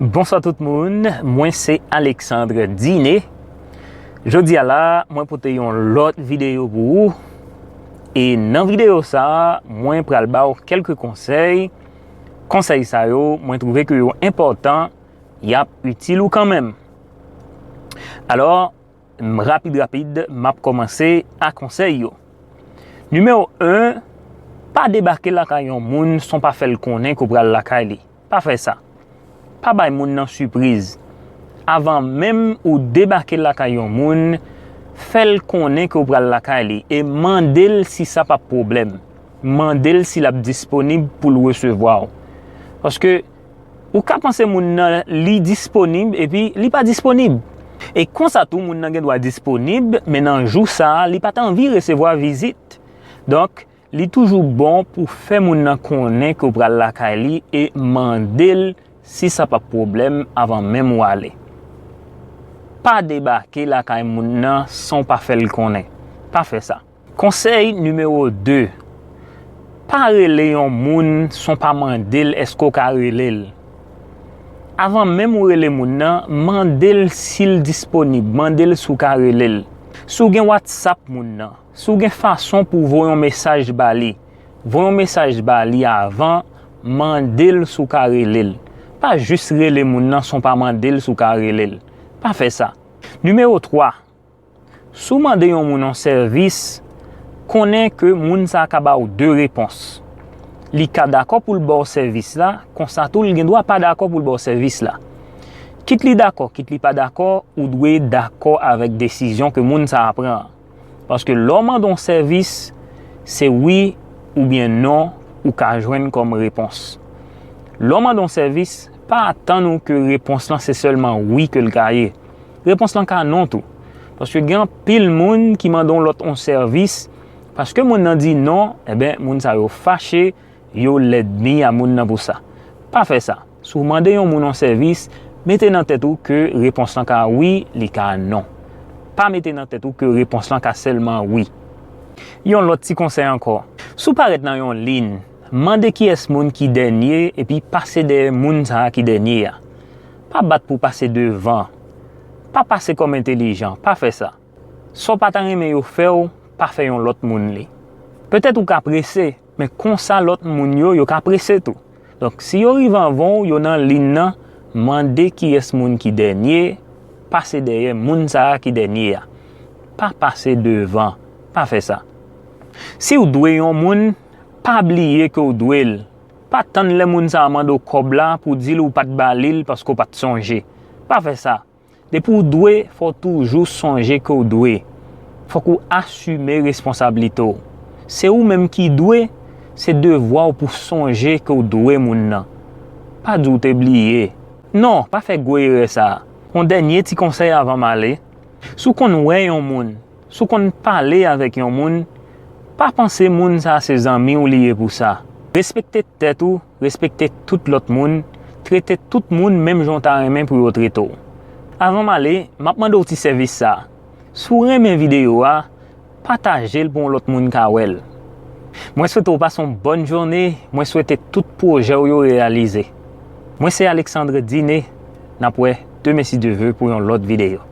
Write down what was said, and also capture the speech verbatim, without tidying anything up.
Bonswa tout moun, mwen se Alexandre Diné. Jodi a la, mwen pote yon lòt videyo pou ou. E nan videyo sa a, mwen pral ba w kèlke konsèy. Konsèy sa yo, mwen twouve ke yo enpòtan, y ap itil ou kanmenm. Alò, m, rapid rapid, m ap kòmanse ak konsèy yo. Nimewo en, pa debake lakay yon moun san w pa fè l konnen ke w pral lakay li. Pa fè sa. Pa bay moun nan sipriz. Avan menm ou debake lakay yon moun, fè l konnen ke w pral lakay li e mande l si sa p ap pwoblèm. Mande l si l ap disponib pou l resevwa w. Paske ou ka panse moun nan li disponib epi li pa disponib. E konsa tou moun nan gen dwa disponib, men nan jou sa a, li pa t anvi resevwa vizit. Donk, li toujou bon pou fè moun nan konnen ke w pral lakay li e mande l si sa p ap pwoblèm avan menm w ale. Pa debake lakay moun nan san w pa fè l konnen. Pa fè sa. Konsèy nimewo de, pa rele yon moun san w pa mande l èske w ka rele l. Avan menm ou rele moun nan, mande l si l disponib, mande l si w ka rele l. Si w gen WhatsApp moun nan, si w gen fason pou w voye yon mesaj ba li, voye yon mesaj ba li avan, mande l si w ka rele l. Pa jis rele moun nan san w pa mande l si w ka rele l. Pa fè sa. Nimewo twa, si w mande yon moun yon sèvis, konnen ke moun sa a ka ba w de repons. Li ka dakò pou l ba w sèvis la, konsa tou li gen dwa pa dakò pou l ba w sèvis la. Kit li dakò, kit li pa dakò, ou dwe dakò avèk desizyon ke moun sa a pran an. Paske lè w mande yon sèvis, se wi oubyen non ou ka jwenn kòm repons. Lè w mande yon sèvis, pa atann ou ke repons lan se sèlman wi ke l ka ye. Repons lan ka non tou. Paske gen anpil moun ki mande yon lòt yon sèvis, paske moun nan di non, enben, moun sa yo fache, yo lènmi a moun nan pou sa. Pa fè sa. Si w mande yon moun yon sèvis, mete nan tèt ou ke repons lan ka wi, li ka non. Pa mete nan tèt ou ke repons lan ka sèlman wi. Yon lòt ti konsèy ankò. Si w parèt nan yon liy, mande kiyès moun ki dènye epi pase dèyè moun sa a ki dènye a. Pa bat pou pase devan. Pa pase kòm entèlijan, pa fè sa. Sa w pa ta renmen yo fè w, pa fè yon lòt moun li. Petèt ou ka prese, men konsa lòt moun yo, yo ka prese tou. Donk, si yo rive anvan w, yo nan liy nan, mande kiyès moun ki dènye, pase dèyè moun sa a ki dènye a. Pa pase devan, pa fè sa. Si w dwe yon moun, pa bliye ke w dwe l. Pa tann lè moun sa a mande w kòb la pou w di l ou pa t ba li l paske w pa t sonje. Pa fè sa. Depi w dwe, fò w toujou sonje ke w dwe. Fòk ou asime responsablite w. Se ou menm ki dwe, se devwa w pou sonje ke w dwe moun nan. Pa di w te bliye. Non, pa fè gwo erè sa a. Yon dènye ti konsèy avan m ale. Si w konn wè yon moun, si w konn pale avèk yon moun, pa panse moun sa a se zanmi w li ye pou sa. Respekte tèt ou, respekte tout lòt moun, trete tout moun menm jan w ta renmen pou yo trete w. Avan m ale, m ap mande w ti sèvis sa a. Si w renmen videyo a, pataje l pou yon lòt moun ka wè l. Mwen swete w pase yon bòn jounen, mwen swete tout pwojè w yo reyalize. Mwen se Alexandre Diné, n ap wè demen si Dye ve pou yon lòt videyo.